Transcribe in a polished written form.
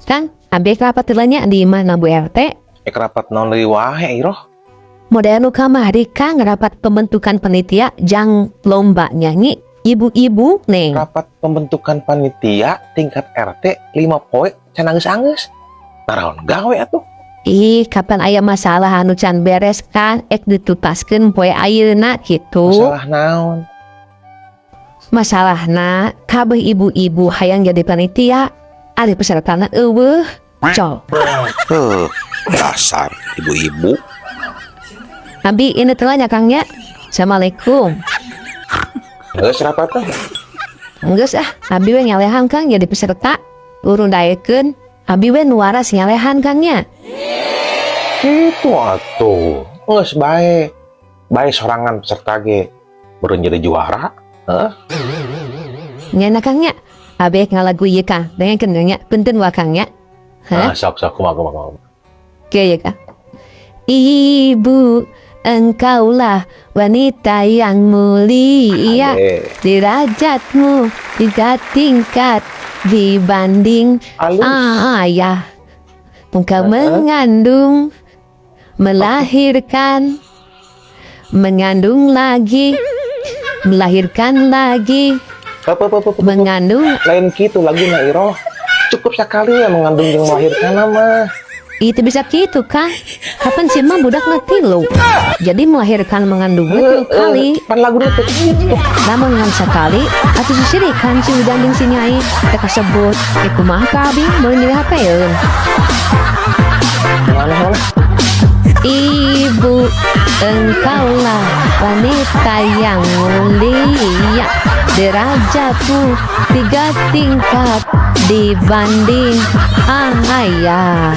Kang, abi rapat heula nya di imahna Bu RT. Ek rapat naon deui wae, Iroh? Model nu kamari, Kang, rapat pembentukan panitia jang lomba nyanyi ibu-ibu, Neng. Rapat pembentukan panitia tingkat RT 5 poe can anggeus-anggeus. Naraon gawe atuh? Ih, kapan aya masalah anu can beres kan, ek ditutaskeun poe ayeuna kitu. Masalah naon? Masalahna kabeh ibu-ibu hayang jadi panitia, ari pesertana euweuh. Cok. Heuh, dasar ibu-ibu. Abi ini telah nya, Kang, nya. Assalamualaikum. Geus rapat teh? Geus ah, abi we ngelehan, Kang, jadi peserta. Urun daekeun, abi we nu waras ngelehan, Kang, nya. Kitu atuh. Geus bae. Bae sorangan peserta ge. Baru jadi juara. Heuh. Nya na, Kang, nya. Abi ngalagu ieu, Kang. Dengekeun nya, punten wa, Kang, nya. Hah? Ah, sok sok, kumaha kumaha kumaha. Oke ya, Kang. Ibu, engkaulah wanita yang mulia. Ade. Derajatmu tiga tingkat dibanding Alus. ayah. Engkau Heeh. mengandung, melahirkan, mengandung lagi, melahirkan lagi, Apa apa apa, apa. Mengandung. Lain kitu laguna, Iroh. Cukup sekali ya mengandung jeung melahirkan mah. Itu bisa gitu kan? Kapan sih mah budak tilu. Jadi melahirkan mengandungnya tilu kali. Pan laguna teh kitu. Namun ngan sekali atau sisirikan si udan jeung si nyai teh kasebut. Eh, kumaha ka abi meuli di HP -eun. Mana mana? Ibu, engkaulah wanita yang mulia. Derajatmu tiga tingkat dibanding ayah.